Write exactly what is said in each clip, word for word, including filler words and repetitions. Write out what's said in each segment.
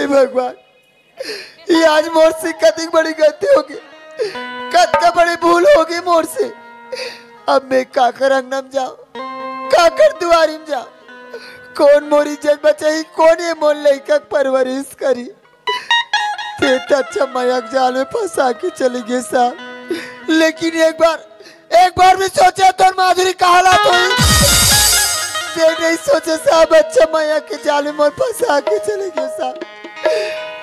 भगवान, ये आज मोर से कतिक बड़ी गलती होगे, कतका बड़ी भूल होगे मोर से। अब मैं काकर अंगना म जांव, काकर दुआरी म जांव? कोन मोर इज्जत बचाही, कोन ये मोर लइका के परवरिश करही? तें त अच्छा मया के जाल में फंसा के चले गे साहब, लेकिन एक बार, एक बार भी सोचे तोर माधुरी का हालत होही? तें नहीं सोचे साहब, अच्छा मया के जाल में मोर फंसा के चले गे साहब।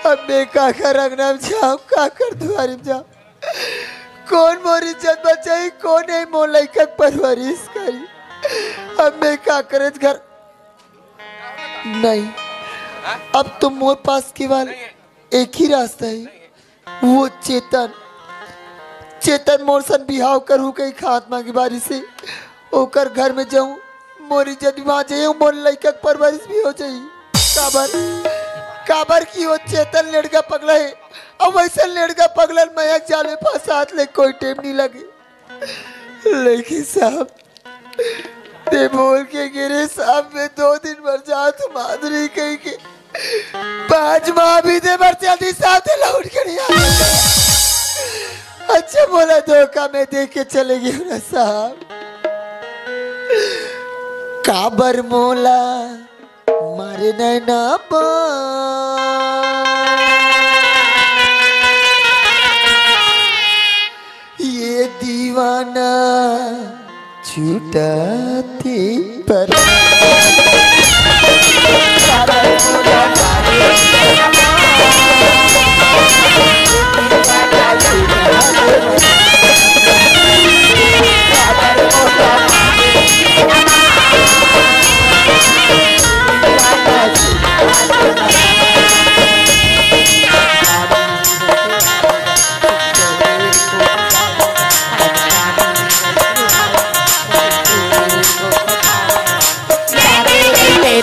अब मैं काकर अंगना म जांव, काकर दुआरी म जांव? कोन मोर इज्जत बचाही, कोन ये मोर लइका के परवरिश करही? अब मैं काकर घर नहीं, अब तो मोर पास केवल एक ही रास्ता हे, वो चेतन। चेतन मोर सन बिहाव करहूं कहिके हाथ मांगे बारिस हे, ओकर घर में जाहूं, मोर इज्जत भी वहां जाही, मोर लइका के परवरिश भी हो जाही। काबर, काबर कि वो चेतन लेड़गा पगला हे, अउ वइसन लेड़गा पगला ल मया के जाल में फंसात ले कोई टेम नइ लगे। लेकिन साहब, तें बोल के गे रहे साहब, मैं दो दिन बर जात हूं माधुरी कहिके, पांच माह बीते बर चल दिस साहब, तें लौट के नहीं आ। अच्छा, मोला धोखा में दे के चले गे ना साहब। काबर मोला मारे नैना बा, ये दीवाना छूटथे पर।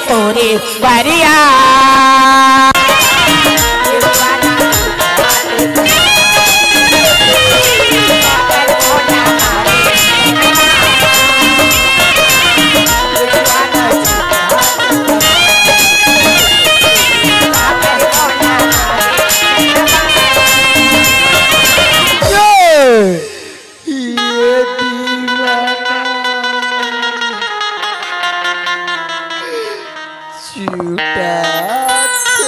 तोरे बरिया। ये दीवाना छूटा के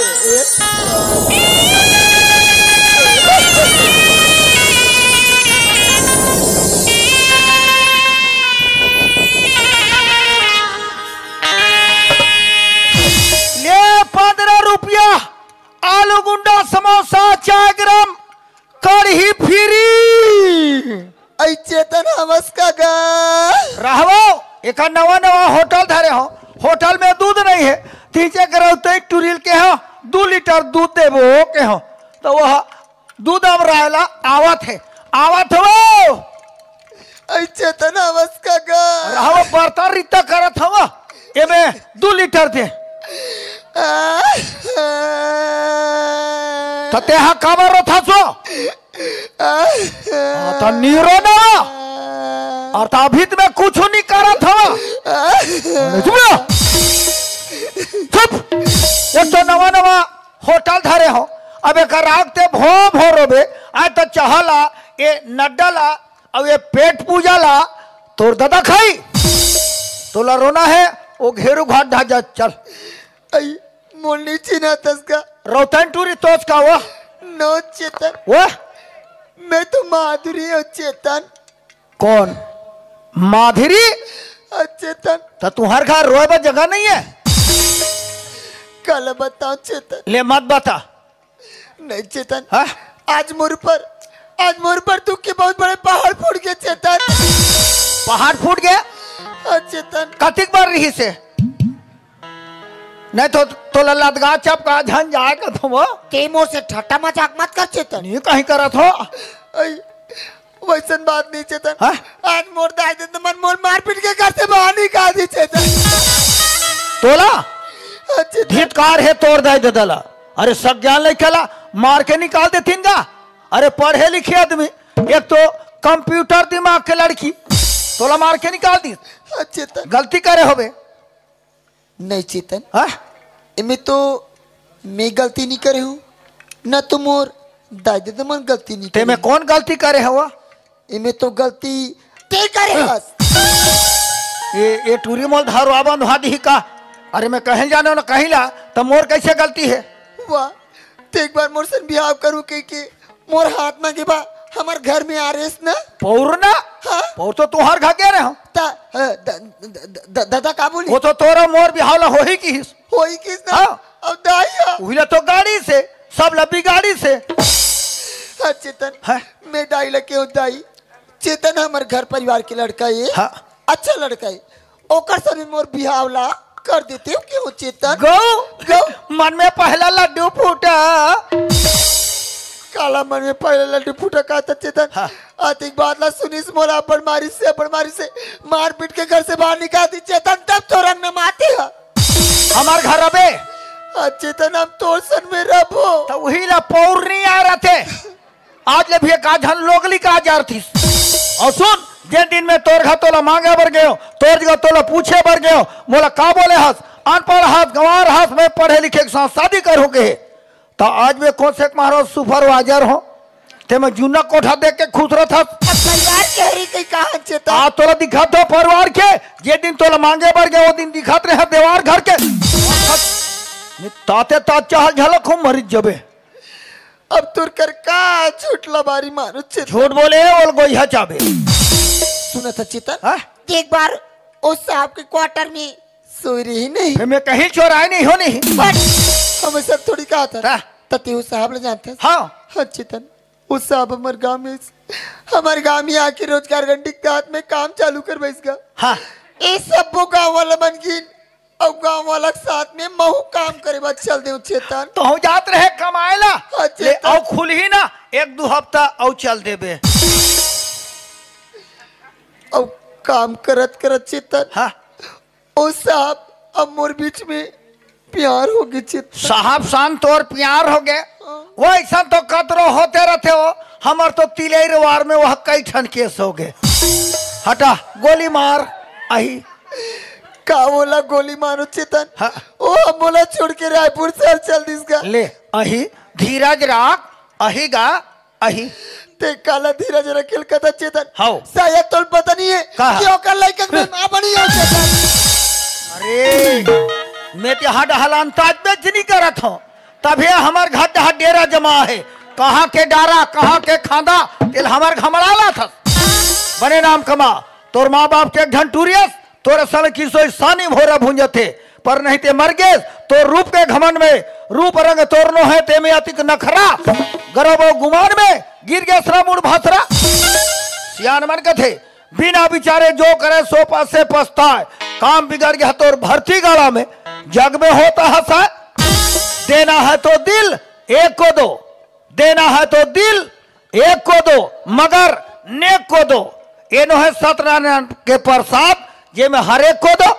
ले पंद्रह रुपया, आलू गुंडा, समोसा, चाय गरम, कड़ही फ्री। अई चेतन, हवस का गा? रहवो, एकर नवा नवा होटल धरे हो, होटल में दूध नहीं है, तीजे करौते टुरिल के हो, दू लीटर दूध देबो के हो, तो वह दूध अब रायला आवत है, आवत हो। अई चेतन, हवस का गा? रहवो, बर्तन रित्ता करत हव, एमे दू लीटर दे। आ, त तेहा काबर रोथा सो? आ, त नीरो ना। और त अभी त मैं कुछ नहीं करत हव। चुप रहो। चुप। एक तो नवा नवा होटल धरे हो, अब एक राग ते भो भो रोबे, आज तो चहला, ए नड्डा ला, अब ये पेट पूजा ला, तोर दादा खाई। तोला रोना है, वो घेरू घाट ढा जा, चल। अई, मोर नी चिन्हत हस का? रौतन टूरी तोच का वो? नो चेतन। वो? मैं तो माधुरी हूँ चेतन। कौन? माधुरी? हाँ चेतन। तो तुम्हार घर रोए बर जगह नहीं है? काला बताओ चेतन। ले मत बता। नहीं चेतन। हाँ? आज मोर पर, आज मोर पर दुख के बहुत बड़े पहाड़ फूट गए चेतन। पहाड़ फूट गए? हाँ चेतन। कतिक बार रही से? नहीं तो तोला लदगा चपका झन जाए का तुम। ते मोर से ठट्टा मजाक मत कर चेतन। नहीं कहीं करत हो। अई, वैसन बात नहीं चेतन। हाँ? आज मोर दाई दे मन मोर मारपीट के घर से बाहर निकाल दी चेतन। तोला? हाँ चेतन। धिक्कार है तोर दाई दे दला। अरे सज्ञान लइका ला मार के निकाल देथिन गा। अरे पढ़े लिखे आदमी, एक तो कंप्यूटर दिमाग के लड़की, तोला मार के निकाल दी। हाँ चेतन। गलती करे होबे। नहीं चेतन। हाँ? एमे तो मैं गलती नहीं करे हूँ, न तो मोर दाई ददा मन गलती नहीं ते करे। मैं कौन गलती करे हवा? एमे तो गलती ते करे हस। ये, ये टूरी मोल धारवा बंधवा दी का? अरे मैं कहीं जाने न कहीं ला, त मोर कैसे गलती है? वाह, ते एक बार मोर सन बिहाव करू के, के मोर हाथ मा के बा, हमर घर में आ रेस ना। पौर ना? हाँ। पौर तो तुहार घर के रहे हो। ता, अ, द-, द-, द-, द-, दादा का बोली? वो तो तोरा मोर बिहाव ला होही किहिस। होही किहिस ना? हाँ। अब दाई हा। उही ला तो गाड़ी से, सब लब्बी गाड़ी से। हाँ, चेतन, हाँ? मैं दाई ला केहूँ दाई। चेतन हमर घर परिवार के लड़का हे। हाँ। अच्छा लड़का हे। ओकर संग मोर बिहाव ला कर देते हो केहूँ चेतन? गौ, गौ। मन में पहला लड्डू फूटा। काला मन में पहला लड्डू फूटा का था चेतन? हाँ। आतिक बात ला सुनिस मोला अब्बड़ मारिस से, अब्बड़ मारिस से, मारपीट के घर से बाहर निकाल दी चेतन, तब तो रंग नमाते हा। हमार घर अबे। आ चेतन हम तोर सन में रहबो। त उही ला पौर नहीं आ रथे। आज ले भी एक आध झन लोगली का जार थिस। अउ सुन, जे दिन में तोर घर तोला मांगे बर गेंव, तोर जगह तोला पूछे बर गेंव, मोला का बोले हस, अनपढ़ हस, गंवार हस, मैं पढ़े लिखे के साथ शादी करूँ के। त आज मैं कौन से मारो सुपरवाइजर हो, ते मैं जूना कोठा देख के खुश रहत हस। अब परिवार के हरी कहीं कहाँ चेता? आ तोला दिखत हो परिवार के, जे दिन तोला मांगे बर गेंव, वो दिन दिखत रहे देवार घर के। ताते तात चाहल झलक हो मरित जबे। अब तोर कर का झूठ लबारी मारो चेतन। झूठ बोले, ओल गोइहा चाबे। सुनत ह चेतन, हाँ? एक बार ओ साहब के क्वार्टर में सोई रही नहीं। मैं कहीं चोराए नहीं हो नहीं। बट हम सब थोड़ी कहा था। हाँ। तते ओ साहब ले जानते हैं। हाँ। हाँ चेतन, ओ साहब हमर गांव में, हमर गांव में आके रोजगार गारंटी के तहत में काम चालू कर बैस गा। हाँ। ए सब्बो गांव वाला मन गिन अउ गांव वाला के साथ में महू काम करे बर चल देव चेतन। तहूँ जात रहे कमाए ला। हाँ, ले, चेतन। अउ खुलही ना, एक दू हफ्ता अउ चल देबे। अउ काम करत करत चेतन, हाँ। ओ साहब, अब मोर बीच में प्यार हो गे चेतन। साहब सान तोर प्यार हो गे। हाँ। वैसन तो कतरो होते रहते हो, हमर तो तिलई रवार में वह कई ठन केस हो गे। हटा, गोली मार, आही। का ओला गोली मारो चेतन? हाँ। ओ मोला छोड़ के रायपुर शहर चल दिस गा। ले, आही, धीरज राख, आही गा, आही। ते काला धीरज रखेल कथा चेतन? हाव। शायद तोल पता नहीं है का? कि ओकर लइका के मैं माँ बनी हो चेतन। अरे, मैं ते हड हलान ताज बेच नहीं करत हूँ। तभे हमर घर डहर डेरा जमा हे। कहाँ के डारा, कहाँ के खांदा, तेल हमर घमड़ाला थस। बने नाम कमा, तोर माँ बाप के एक झन टूरियस, तोर सन किसोई सानी भोरा भूंजत हे, पर नहीं ते मर गेस, तोर रूप के घमंड में, रूप रंग तोर नो हे, ते में अतिक नखरा, गर्व अउ गुमान में, गिर गेस रा मुड़ भसरा। सियान मन कथे, बिना विचारे जो करे सो पासे पछताए। काम बिगड़ गया तोर भर्ती गाला में, जग में होता हंसाए। देना है तो दिल एक को दो, देना है तो दिल एक को दो, मगर नेक को दो। ये नो है सत्यनारायण के प्रसाद, जे में हर एक को दो।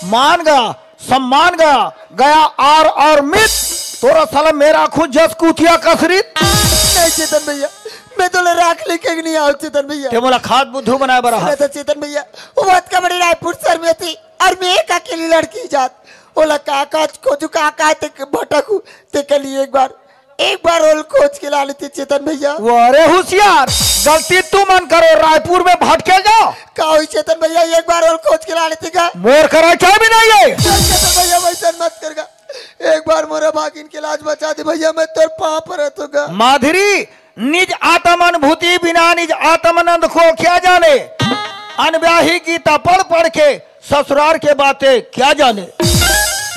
मान गया, सम्मान गया, गया आर और मित। तोरा साला मेरा खुद जस कुतिया कसरित। नहीं चेतन भैया, मैं तोला राख लेके नहीं आऊँ चेतन भैया। ते मोला खाद बुद्धू बनाए बर सुना हस। तो चेतन भैया, वो बात का बड़ी रायपुर शहर में थी और मैं एक अकेली लड़की जात। ओला का काज खोजू, का का ते भटकू, ते के लिए एक बार, एक बार ओल खोज के ला लेते चेतन भैया। वो अरे होशियार, गलती तू मन करो, रायपुर में भटके जाओ। का होई चेतन भैया, एक बार ओल खोज के ला लेते का? मोर करा चाबी नहीं है। चल चेतन भैया, वैसन मत कर गा। एक बार मोरा भागिन के लाज बचा दे भैया, मैं तोर पाँव परत हो गा। माधुरी, निज आत्म अनुभूति बिना निज आत्मानंद को क्या जाने। अनब्याही गीता पढ़ पढ़ के ससुराल के बातें क्या जाने।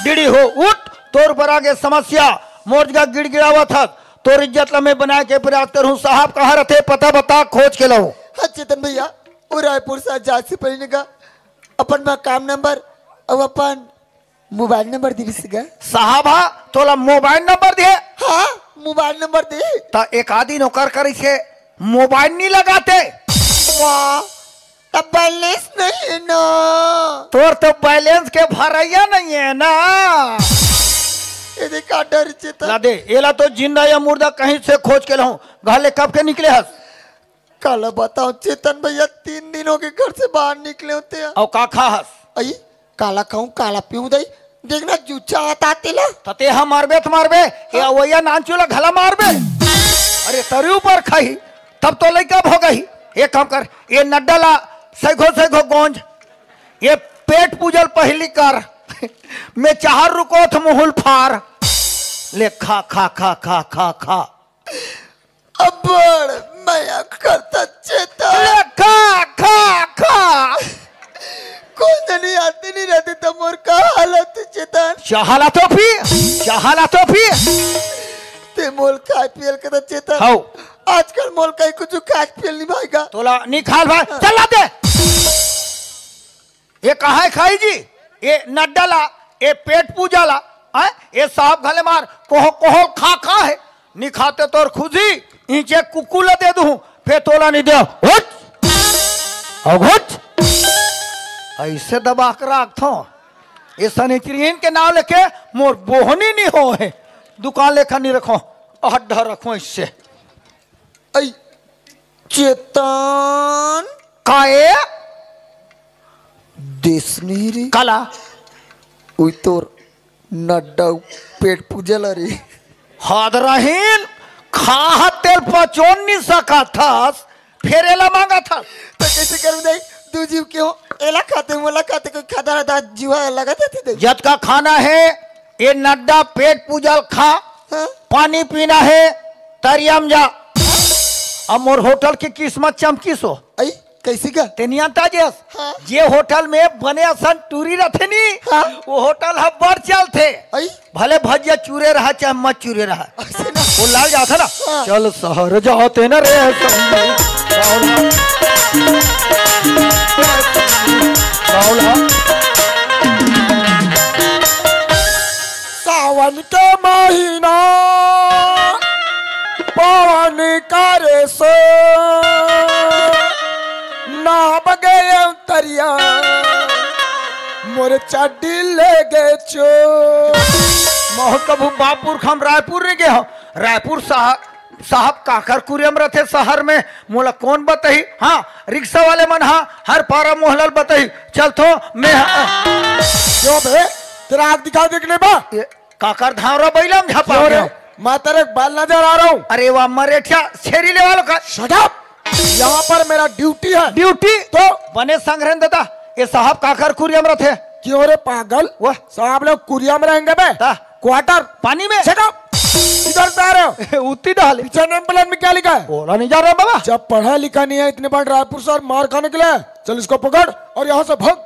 डिड़ी हो उठ, तोर पर आगे समस्या, मोर जगह गिड़गिड़ावत हस, तोर इज्जत ला मैं बनाए के प्रयास करूँ। साहब कहाँ रहते, पता बता, खोज के लाऊं। हाँ चेतन भैया, वो रायपुर से जाए से पहले का अपन मकान नंबर और अपन मोबाइल नंबर दिस गा। साहब हा, तोला मोबाइल नंबर दे? हाँ, मोबाइल नंबर दे। त एक आदि नौकर करी से मोबाइल नहीं लगाते। वाह, तब बैलेंस नहीं है ना। तोर तो बैलेंस के भरैया नहीं है ना। ये देखा डर चेतन। ला दे, एला तो जिंदा या मुर्दा कहीं से खोज के लाऊं। घर ले कब के निकले हस? काला बताओ चेतन भैया, तीन दिन हो गए घर से बाहर निकले होते हैं। अउ का खा हस? अई, काला खाऊं, काला पीऊं दई, देखना जूचा आता तेला। त ते हा मारबे त मारबे, ये हाँ। अवैया नानचू ला घला मारबे। अरे तरी ऊपर खाही, तब तो लइका भोगही। एक काम कर, ये नड्डा ला सैघो सैघो गोंज, ये पेट पूजल पहिली कर। मैं चाहर रुकोथ मुहुल फार। ले खा, खा, खा, खा, खा, खा। अब्बड़ मया करता चेतन। ले खा, खा, खा। कोन जनी आती नहीं रहती त मोर का हालत चेतन। चाह ला तो पी, चाह ला तो पी। ते मोल खाय पियल के त चेतन। हौ। आजकल मोल कहीं कुछ खाय पियल नहीं भाईगा। तोला नहीं खाल भाई, चल ला दे। ये कहाँ है खाई जी? ये नड्डा ला, ये पेट पूजा ला, हैं? ये साहब घले मार, कोहो, कोहो खा, खा है। नी खाते तोर खुशी, इंचे कुकुर ला दे दूँ, फेर तोला नहीं दे। हुच! अउ घुच! ऐसे दबा के राखथों। ये सनिचरियन के नाम लेके मोर बोहनी नहीं हो है। दुकान लेखा नहीं रखो, अड्डा रखो इससे। ऐ चेतन। काए? देसनी रे। काला? उई तोर नड्डा पेट पूजल रे। हद रहीन, खाह तेल पचोन नहीं सकत हस, फेर एला मांगत हस। त कैसे करूं दाई? दू जीव के हो, एला खाते, मोला खाते, कोई खादा रहा जीवा लगा देती दाई। जतका खाना है, ये नड्डा पेट पूजल खा, हाँ? पानी पीना है, तरिया म जा। अब मोर होटल के किस्मत चमकीस हो। आई, कैसी का? ते नियंता जेस, हाँ। जे होटल में बने असन टूरी रथे नी, हाँ। वो होटल ह बड़ चलथे। आई? भले भजिया चूरे रहा, चाहे मत चूरे रहा। ऐसे ना। वो लाग जाथे ना। हाँ। चल शहर जाते न रे संगी। बावला। बावला। सावन के महीना पावन करे से नहाब गे अंतरिया मोर चड्डी ले गे चो। महू कभू बापुर खम रायपुर नहीं गे हो। रायपुर साहब, साहब काकर कुरियम रथे शहर में, मोला कौन बताही? हाँ, रिक्शा वाले मन हा हर पारा मोहलल बताही। चल थो, मैं हा क्यों बे? तेरा आँख दिखाई दे के नहीं बा? ये काकर धावरा बैला में झपा क्यों रे? गया। मैं तेरे बाल नजर आ रहा हूँ। अरे वाह, मरेठिया छेरी ले वालों का। Shut up! यहाँ पर मेरा ड्यूटी है। ड्यूटी? तो? बने संग्रहण दादा, ये साहब काकर कुरियम रथे। क्यों रे पागल? वाह। साहब लोग कुरियम रहेंगे बे। ता? क्वार्टर। पानी में? Shut up! इधर से आ रहे हो? उत्ती डाले। पीछे नेम प्लेट में क्या लिखा है? बोला नहीं जा रहा बाबा। जब पढ़ा लिखा नहीं है इतने बार रायपुर से और मार खाने के लिए, चल इसको पकड़ और यहाँ से भाग।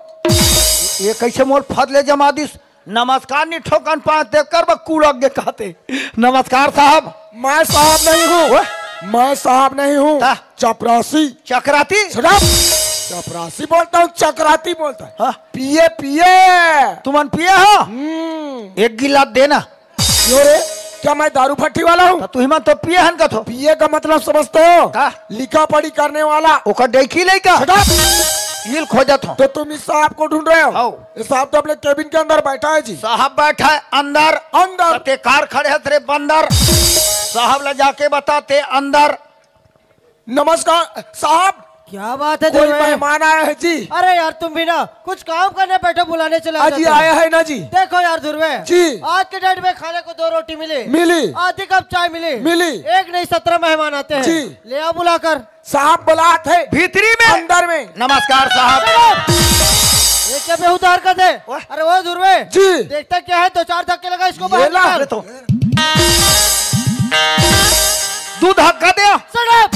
ये कैसे मोल फद ले जमा दिस? नमस्कार नहीं ठोकन पाँच दे कर बा कूड़ा के कहते। नमस्कार साहब। मैं साहब नहीं हूँ। ओए। मैं साहब नहीं हूँ। ता? चपरासी। चकराती? Shut up! चपरासी बोलता हूँ, चकराती बोलता है। हाँ। पिए, पिए। तुमन पिए हो? हम्म। एक गिलास देना। क्यों रे? क्या मैं दारू भट्टी वाला हूँ? तो तुही मन तो पिए हन कथो। पिए का मतलब समझते हो? का? लिखा पढ़ी करने वाला। ओकर डेखी लइका। Shut up! ईल खोजत हो। तो तुम इस साहब को ढूंढ रहे हो? आओ। ये साहब तो अपने केबिन के अंदर बैठा है जी। साहब बैठा है अंदर। अंदर। ते कार खड़े हस रे बंदर। साहब ला जाके बता ते अंदर। नमस्कार साहब। क्या बात है कोई ध्रुवे? मेहमान आया है जी। अरे यार, तुम भी ना कुछ काम करने बैठो, बुलाने चले आ जाते हो। आया है ना जी। देखो यार ध्रुवे, जी। आज के डेट में खाने को दो रोटी मिली, मिली। आधी कप चाय मिली, मिली। एक नहीं, सत्रह मेहमान आते हैं। जी। ले आओ बुलाकर। साहब बुलात है भीतरी में। अंदर में। नमस्कार साहब। ये क्या बेहुदा हरकत है? वाह। अरे वो ध्रुवे, जी। देखता क्या है, दो चार धक्के लगा इसको ये बाहर ला। निकाल। अरे तो। दू धक्का दे। Shut up!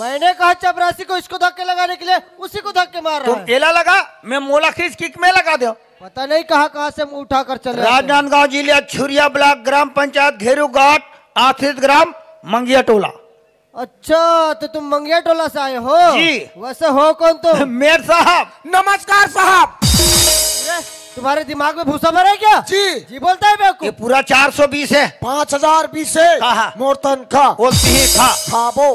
मैंने कहा चपरासी को इसको धक्के लगाने के लिए, उसी को धक्के मार रहा तुम है। एला लगा, मैं मोला खींच किक में लगा दे। पता नहीं कहाँ कहाँ से मुंह उठाकर चले आते हैं। राजनांदगांव जिले छुरिया ब्लॉक ग्राम पंचायत घेरू घाट आश्रित ग्राम मंगिया टोला। अच्छा, तो तुम मंगिया टोला से आए हो? जी। वैसे हो कौन तुम? मेर साहब। नमस्कार साहब। अरे, तुम्हारे दिमाग में भूसा भरा है क्या? जी। जी बोलता है बेवकूफ। ये पूरा चार सौ बीस है। पाँच हजार बीस है। कहा? मोर तनखा। वो नहीं था। खाबो।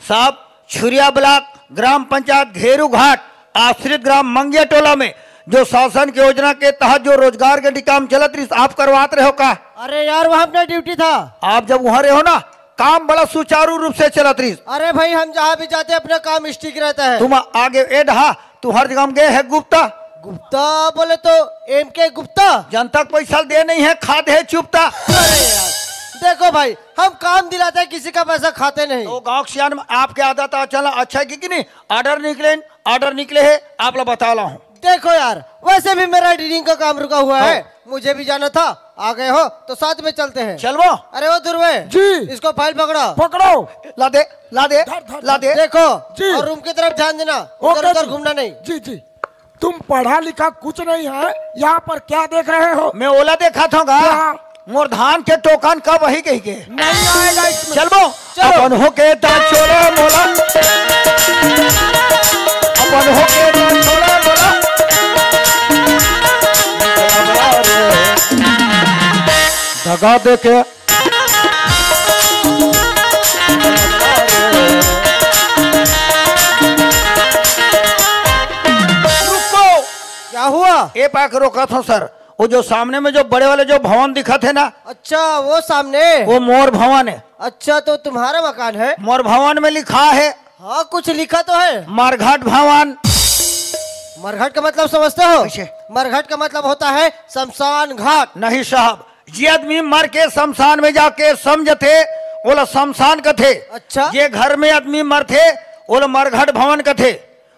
साहब, छुरिया ब्लॉक ग्राम पंचायत घेरू घाट आश्रित ग्राम मंगिया टोला में जो शासन की योजना के तहत जो रोजगार के काम चलत रही, आप करवात रहे हो का? अरे यार, वहाँ अपना ड्यूटी था। आप जब वहाँ रहे हो ना, काम बड़ा सुचारू रूप से चलत रही। अरे भाई, हम जहाँ भी जाते अपना काम स्टिक रहता है। तुम आगे ए डहा, तू हर जगह में गए है गुप्ता। गुप्ता बोले तो एम के गुप्ता। जनता के पैसा दे नहीं है, खा दे चुपता। अरे यार, देखो भाई, हम काम दिलाते हैं, किसी का पैसा खाते नहीं। तो गांव के सियान आपके आदत आ चला अच्छा है कि, कि नहीं? ऑर्डर निकले, ऑर्डर निकले है, आप ला बता ला हूँ। देखो यार, वैसे भी मेरा एडिटिंग का काम रुका हुआ है, हाँ। मुझे भी जाना था, आ गए हो तो साथ में चलते हैं। चलबो। अरे ओ दुर्वे जी। इसको फाइल पकड़ो। पकड़ो। ला दे, ला दे, धर, धर, ला दे। देखो, जी। और रूम की तरफ ध्यान देना, ओके उधर उधर जी। घूमना नहीं। जी, जी। तुम पढ़ा लिखा कुछ नहीं है, यहाँ पर क्या देख रहे हो? मैं ओला देखा था गा। क्या? मोर धान के टोकन कब वही कही के। नहीं आएगा इसमें। चलबो। चलो। अपन होके ता छोड़ा मोला। अपन होके ता छोड़ा मोला। दगा दे के। रुको। क्या हुआ? ए पाक रोका था सर, वो जो सामने में जो बड़े वाले जो भवन दिखा थे ना, अच्छा, वो सामने। वो मोर भवन है। अच्छा, तो तुम्हारा मकान है? मोर भवन में लिखा है। हाँ, कुछ लिखा तो है। मरघट भवन। मरघट का मतलब समझते हो? कैसे? मरघट का मतलब होता है शमशान घाट। नहीं साहब, जे आदमी मर के शमशान में जाके समझते, ओला शमशान कथे। अच्छा। जे घर में आदमी मरथे, ओला मरघट भवन कथे।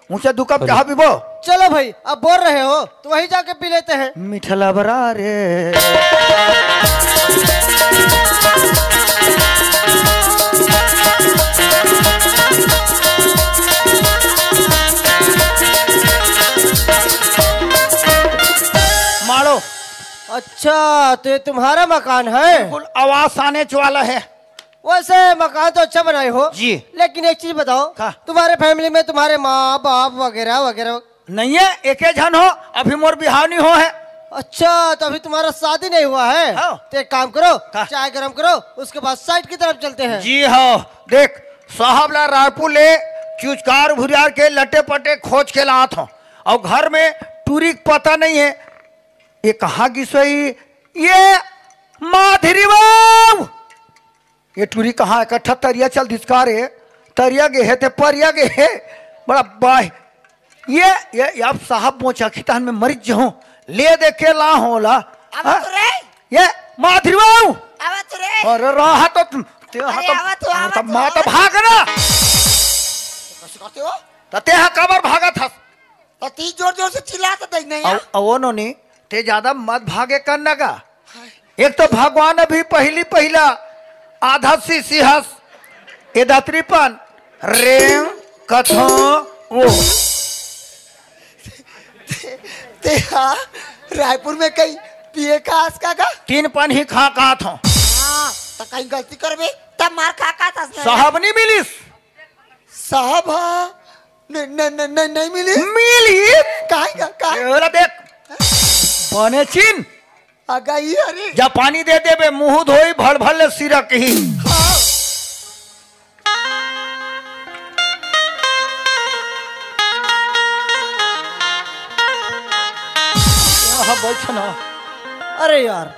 उसे दो कप चाह पीबो। चलो भाई, अब बोल रहे हो तो वहीं जाके पी लेते हैं। मिठला बरा रे। मारो। अच्छा, तो ये तुम्हारा मकान है? बिल्कुल आवाज आने वाला है। वैसे मकान तो अच्छा बनाए हो जी। लेकिन एक चीज बताओ, का? तुम्हारे फैमिली में तुम्हारे माँ बाप वगैरह वगैरह? नहीं है, एक ही जन हो, अभी मोर बिहाव नहीं हो है। अच्छा, तो अभी तुम्हारा शादी नहीं हुआ है? हाँ। तो एक काम करो, का? चाय गरम करो, उसके बाद साइड की तरफ चलते हैं। जी हाँ, देख साहब ला रायपुर ले चुचकार भुरियार के लटे पटे खोज के लात हो, और घर में टूरी के पता नहीं है। ये कहाँ गिसोई? ये माधुरी बाबू, ये टूरी कहाँ? इकट्ठा तरिया चल दिसका रे, तरिया गे हे ते परिया गे हे, बड़ा बाय। ये, ये, ये अब साहब मोचा खितान में मरिच जहूँ, ले दे के ला होला। अब हाँ? तो रे। ये माधुरी बाबू। अब तो रे। अरे रहा तो तुम, ते अरे हा तो, अब तो, हा अब तो तो, माँ तो आवा। भाग ना। कैसे करते हो? तो ते हा काबर भागत हस? त ती जोर जोर से चिल्लात दई नहीं। अव-, अवो नोनी, ते ज्यादा मत भागे कर ना का। एक तो भगवान अभी पहली पहला आधा सीसी हस, ए दातरी पन रेंग कथो वो। ते, ते हा रायपुर में कहीं पिए का आस का का? तीन पन ही खा का थो। हाँ, त कहीं गलती करबे, तब मार खा का था। साहब नहीं मिलिस। साहब हा, नहीं, नहीं, नहीं, नहीं, नहीं मिली। मिली। काहे का, काहे? ए, ओला देख। बने चिन। आ गई, अरे। जा पानी दे देबे, मुंह धोई, भड़ भड़ ले सिरा कही। हाँ। यहाँ बैठ ना। अरे यार,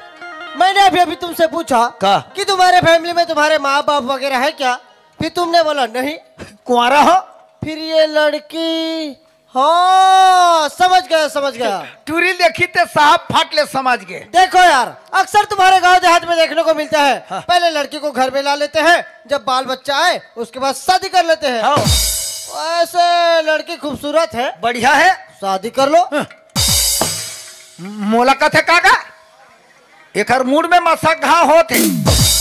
मैंने अभी, अभी तुमसे पूछा का? कि तुम्हारे फैमिली में तुम्हारे माँ बाप वगैरह है क्या? फिर तुमने बोला नहीं। कुंवारा हो? फिर ये लड़की, हाँ, समझ गया, समझ गया। टूरी देखी ते साहब फाट ले समझ गए। देखो यार, अक्सर तुम्हारे गांव देहात में देखने को मिलता है, हाँ। पहले लड़की को घर में ला लेते हैं, जब बाल बच्चा आए उसके बाद शादी कर लेते हैं। हाँ। वैसे लड़की खूबसूरत है, बढ़िया है। शादी कर लो। हाँ। मोला कथे काका, एकर मूड में मसक घा होत हे,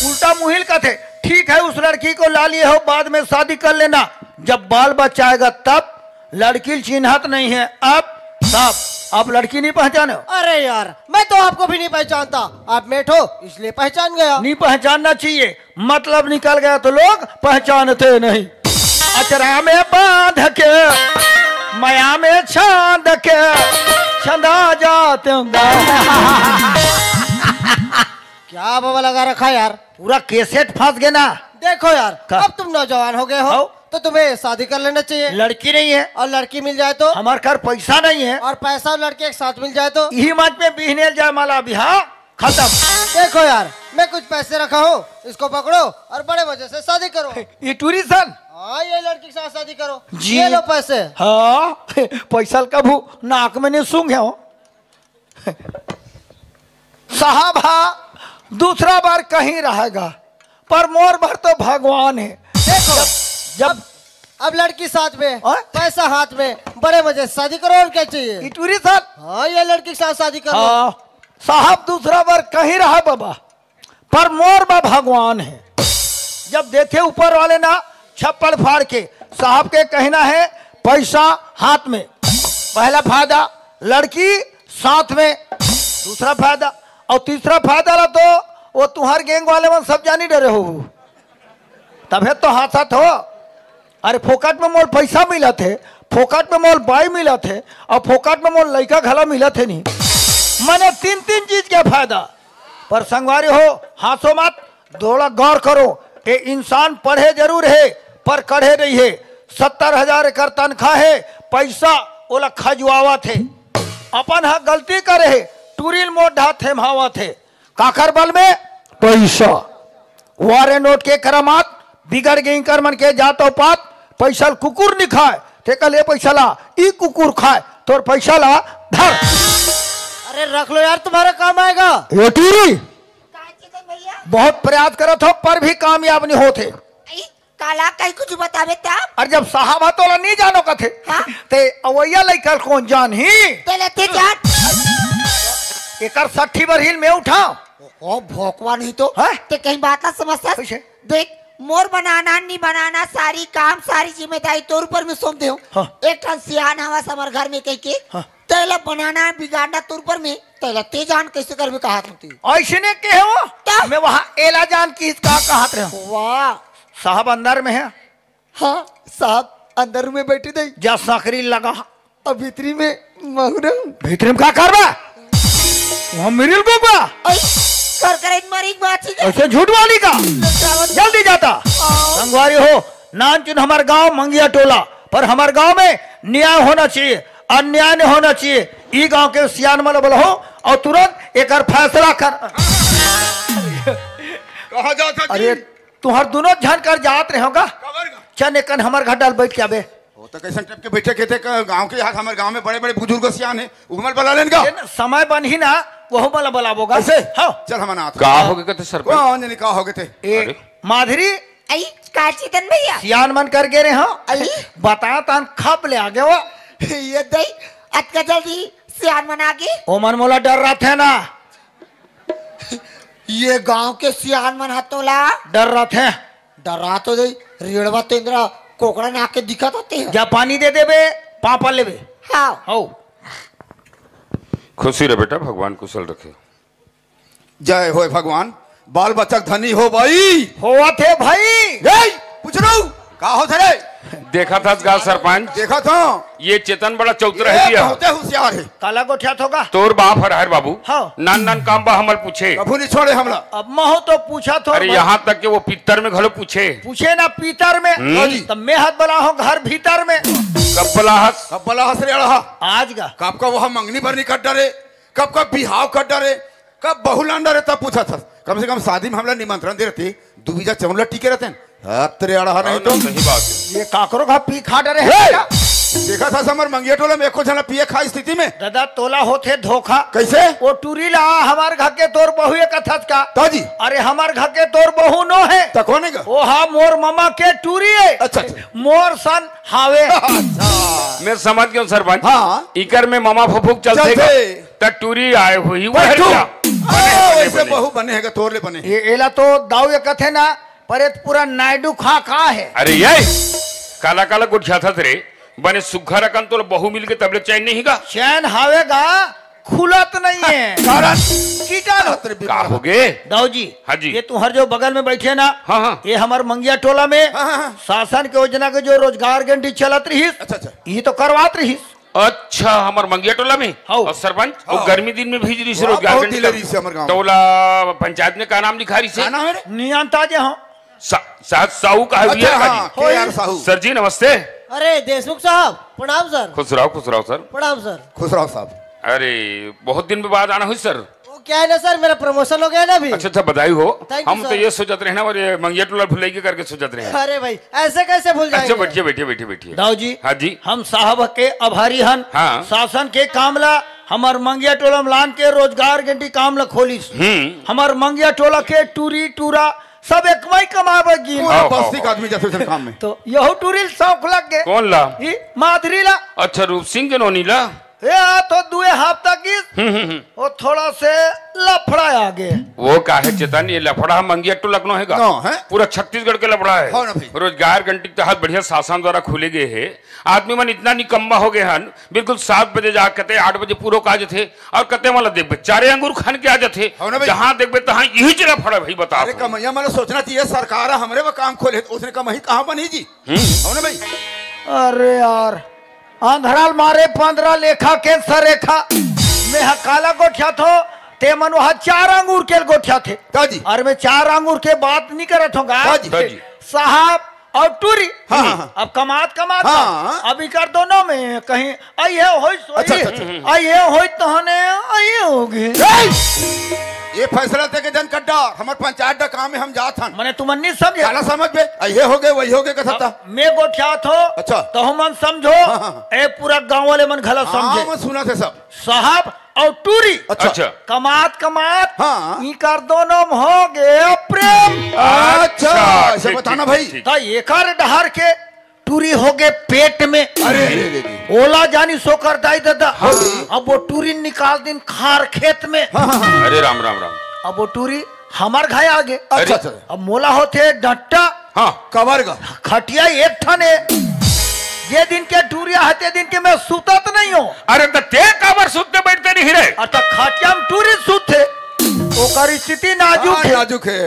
उल्टा मुहिल कथे, ठीक है, उस लड़की को ला लिए हो, बाद में शादी कर लेना, जब बाल बच्चा आएगा तब। लड़की चिन्हत नहीं है, अब तब, अब लड़की नहीं पहचाने हो? अरे यार, मैं तो आपको भी नहीं पहचानता, आप मेठ हो इसलिए पहचान गया। नहीं पहचानना चाहिए, मतलब निकल गया तो लोग पहचानते नहीं। अचरा में बांध के, मया में छांद के, छंदा जाते हैं। क्या बाबा लगा रखा है यार? पूरा कैसेट फंस गया ना। देखो यार, का? अब तुम नौजवान हो गए हो, आओ। तो तुम्हें शादी कर लेना चाहिए। लड़की नहीं है। और लड़की मिल जाए तो? हमारे घर पैसा नहीं है। और पैसा और लड़की एक साथ मिल जाए तो? यही मंच में बिहनेल जाए माला बिहा। खत्म। देखो यार, मैं कुछ पैसे रखा हूँ, इसको पकड़ो और बड़े मजे से शादी करो। ये टूरी सन। हाँ, ये लड़की के साथ शादी करो। जी। ये लो पैसे। हाँ, पैसा कभू नाक में नहीं सूंघे हो। साहब हा दूसरा बार कहीं रहेगा, पर मोर बर तो भगवान है। देखो, जब, जब अब लड़की साथ में, हाँ? पैसा हाथ में, बड़े मजे से शादी करो, और क्या चाहिए? ये टूरी सन। हाँ, ये लड़की के साथ शादी करो। हाँ, साहब दूसरा बार कहीं रहा बाबा, पर मोर बा भगवान है। जब देथे ऊपर वाले ना छप्पड़ फाड़ के, साहब के कहना है, पैसा हाथ में, पहला फायदा, लड़की साथ में, दूसरा फायदा, और तीसरा फायदा ला तो वो तुहार गैंग वाले मन सब जानी डरे हो, तभे तो हाथ हाथ हो। अरे फोकट में मोल पैसा मिलत हे, फोकट में मोल बाई मिलत हे, और फोकट में मोल लइका घला मिलत हे नहीं। मने तीन तीन चीज के फायदा। पर संगवारी हो, हांसो मत, थोड़ा गौर करो। ये इंसान पढ़े जरूर है, पर कढ़े नहीं है। सत्तर हजार एकर तनखा है, पैसा ओला खजुआवत है। अपन हा गलती करे है, टूरिल मोट ढा थेम्हावत है। काकर बल में? पैसा। वारे नोट के करामात, बिगड़ गई कर मन के जात औपात, पैसा ल कुकुर नि खाए, ते कल ये पैसा ला, ई कुकुर खाए, तोर पैसा ला धर। अरे रख लो यार, तुम्हारा काम आएगा। ये टूरी, बहुत प्रयास करत हो, पर भी कामयाब नहीं होते। काला कहीं कुछ बतावे तब? अरे जब साहब हा तोला नहीं जानो कथे, हाँ? ते अवैया लइका ल कौन जान ही? ते लेते जान। एकर सट्ठी बरहिल में उठाओ। ओ भोकवा नहीं तो। हाँ? ते कहीं बात ना समझता। कैसे? देख, मोर बनाना, नहीं बनाना, सारी काम, सारी जिम्मेदारी तोर ऊपर में सौंप दे हूँ। हाँ। एक ठन सियान हवस हमर घर में कह के, हाँ। तेला बनाना, बिगाड़ना तोर ऊपर में, तेला ते जान कैसे करबे कहा तू। ऐसे ने कहे हो? तो? मैं वहाँ एला जान की का कहत रहे हूँ। वाह। साहब अंदर में है। हाँ, साहब अंदर में बैठे दे। जा सकरी लगा। अब भीतरी में महुरम। भीतरी में का करबा? वहाँ मिरिल गोबा। ऐ, कर कर एक मारी एक बात ठीक है। ऐसे झूठ वाली का? जल्दी जाता। आओ। संगवारी हो, नानचुन हमार गांव मंगिया टोला, पर हमार गांव में न्याय होना चाहिए, अन्याय नहीं होना चाहिए। ई गांव के सियान मन बोला हो और तुरंत एकर फैसला कर। कहाँ जाता जी? अरे, तुहर दोनों झन कर जात रहे होगा। कबर का? चल एकन हमर घर डाल बैठ के आबे। वो तो कैसन टाइप के बैठे के थे, क-, गांव के यार, हमारे गांव में बड़े-बड़े बुजुर्ग सियान हैं, वो हमारे बुला लेन का? ये ना, समय बन ही ना, वो वाला बुलाबोगा। ऐसे? हाँ। चल हम अनाथ। का हो गए थे सरपंच? कौन जाने का हो गए थे? ए, अरे। माधुरी। आई, का चेतन भैया? सियान मन कर गे रहे हो? आई। बता तान खप ले आगे वो। ये दई, अतका जल्दी सियान मन आगे? ओ मन मोला डर रहा थे ना। ये गांव के सियान मन ह तोला डर रथे। डरा तो दे, रेड़वा तो इंद्रा कोकड़ा नाक के दिखत होते हैं। जा पानी दे देबे, पापा लेबे। हाँ। हो। खुशी रहे बेटा, भगवान कुशल रखे। जय होय भगवान, बाल बच्चा धनी हो भाई। होवत हे भाई। ए, पूछ रहा हूँ, का होत हे रे? देखा था गा सरपंच? देखा था। ये चेतन बड़ा चौतरा ये है भैया। बहुते होशियार है। काला गोठियात होगा। तोर बाप हर हर बाबू। हाँ। नान नान काम बा हमल पूछे। कभू नहीं छोड़े हमला। अब महू तो पूछा थो अरे भाई। यहाँ तक कि वो पित्तर में घलो पूछे। पूछे ना पित्तर में। हम्म। हाँ जी। तब मैं हाथ बला हूँ घर भीतर में। कब बला हस? कब बला हस रे अड़हा? आज का। कब का वह मंगनी भरनी कर डरे, कब का बिहाव कर डरे, कब बहू लान डरे तब पूछा था। कम से कम शादी में हमला निमंत्रण दे रहते। दू बीजा चौन लट्टी के रहते हैं। अब तेरे अड़हा नहीं तो। सही बात है। ये काकरो का पी खा डरे हे। हैं क्या? देखा था हमर मंगिया टोला में एको झना पिए खा स्थिति में। दादा तोला होथे धोखा। कैसे? वो टूरी ला हमार घर के तोर बहू एक कथस का। ताजी। अरे हमार घर के तोर बहू नो है। त कौन है का? वो हा मोर ममा के टूरी है। अच्छा, अच्छा। मोर सन हावे। अच्छा। मैं समझ गया हूँ सरपंच। हाँ। इकर में ममा फफूक चलते चलते। का। त टूरी आए हुई, वह पर तू। क्या? बने, हाँ, बने, वैसे बने। बहू बने है का, तोर ले बने। ये एला तो दाऊ ये कथे ना, पर ये पूरा नायडू खा खा है। अरे ये काला काला गोठियाथस रे, बने सुग्घर अकन तो बहू मिल के तबले चैन नहीं गा। चैन हावेगा, खुलत नहीं है। कारण? कीटाणु। अरे का बीमार हो गे? दाऊ जी, हाँ जी। ये तुम्हार जो बगल में बैठे ना, हाँ, हाँ। ये हमार मंगिया टोला में हाँ, हाँ, हाँ। शासन के योजना के जो रोजगार गारंटी चलत रहीस, अच्छा, अच्छा। ये तो करवात रहीस। अच्छा, हमार मंगिया टोला में? हाँ। और सरपंच, हाँ। वो गर्मी दिन में भेज रही से हाँ, रोजगार बहुत गारंटी दिले का। रही से हमार गाँव में। टोला पंचायत में का नाम लिखा रही से? का नाम है रे? नियंता जे हाँ। सा-, साहब साहू का है अच्छा, भैया हाँ, का जी। के आर साहू। सर जी, नमस्ते। अरे, देशमुख साहब, प्रणाम सर। खुश रहो, खुश रहो सर। प्रणाम सर। खुश रहो साहब। अरे, बहुत दिन बाद आना हुई सर। वो क्या है ना सर, मेरा प्रमोशन हो गया ना अभी। अच्छा, अच्छा, बधाई हो। Thank you, हम तो sir। ये सोचत रहे ना, और ये मंगिया टोला भुलाई के करके सोचत रहे। अरे भाई, ऐसे कैसे भूल अच्छा, जाएंगे? बैठिए, बैठिए, बैठिए, बैठिए। दाऊ जी, हाँ जी। हम साहब के आभारी हन। हाँ। शासन के काम ला हमर मंगिया टोला में लान के रोजगार गारंटी काम ला खोलिस। हम्म। हमर मंगिया टोला के टूरी टूरा सब एकमई कमाबे गिन। पूरा हाँ, बस्ती हाँ, का आदमी जाथे ओइसन काम में। तो यहू टूरी ल शौक लग गे। कौन ला? ई माधुरी ला। अच्छा, रूप सिंह के नोनी ला? ए, आ तो दुए हफ्ता की हम्म, हम्म, हम्म। वो थोड़ा से लफड़ा आ गे। वो का है चेतन, ये लफड़ा मंगिया टोला के नो हे गा? नो, है? पूरा छत्तीसगढ़ के लफड़ा है। हाँ ना भाई। रोजगार गारंटी के तहत बढ़िया शासन द्वारा खोले गए है। आदमी मन इतना निकम्मा हो गए हन, बिल्कुल सात बजे जा कते आठ बजे पूरा का जथे, और कते वाला देखबे चारे अंगूर खान के आ जथे। हाँ ना भाई। जहाँ देखबे तहाँ यही च लफड़ा भाई, बता अरे तू। कमैया मन सोचना चाहिए, सरकार हमरे वो काम खोले, तो उसने कमाई कहाँ बनी जी? हम्म। हो ना भाई? अरे यार, अंधराल मारे पंद्रह लेखा के सरेखा। मैं ह काला गोठियाथो, ते मन वहा चार अंगूर के गोठियाथे। का जी? अरे मैं चार अंगूर के बात नहीं करत हूँ गा। का जी? का जी? साहब और टूरी। हाँ, हाँ, हाँ। अब कमात कमात हाँ। अब इकर दोनों में कहीं आई है होई सोई। अच्छा, अच्छा, अच्छा। आई है होई तहने आई होगी। ए! ये फैसला ते के जन कर डार, हमर पंचायत डा काम में हम जात हन। मने तुमन नहीं समझे। काला समझ बे, अइहे हो गए, वही हो गए, कथता। मैं गोठियात हो, अच्छा। तो हम मन समझो, हाँ, हाँ, हाँ। ए पूरा गांव वाले मन घला हाँ, समझे। मैं सुना थे सब। साहब और टूरी। अच्छा। अच्छा। कमात कमात हाँ। इकर दोनों में हो गए प्रेम। अच्छा, अच्छा, ऐसे ठीक, बताना ठीक, भाई। ठीक, ठीक। तो एकर डहर के टूरी हो गए पेट में। अरे, अरे, अरे, अरे। ओला जानी सोकर दाई दादा। हाँ। अब वो टूरी निकाल दिन खार खेत में। हाँ, हाँ, हाँ। अरे राम, राम, राम। अब वो टूरी हमर घर आ गए। अच्छा, अरे। अच्छा। अब मोला होथे डट्टा। हाँ। कबर गा। खटिया एक ठन हे। जे दिन के टूरिया हे, ते दिन के मैं सुतत नहीं हो। अरे, त ते काबर सुतते बैठते नहीं रे? अरे, त खटिया में टूरी सुतथे। ओकर स्थिति नाजुक हाँ, हे। नाजुक हे।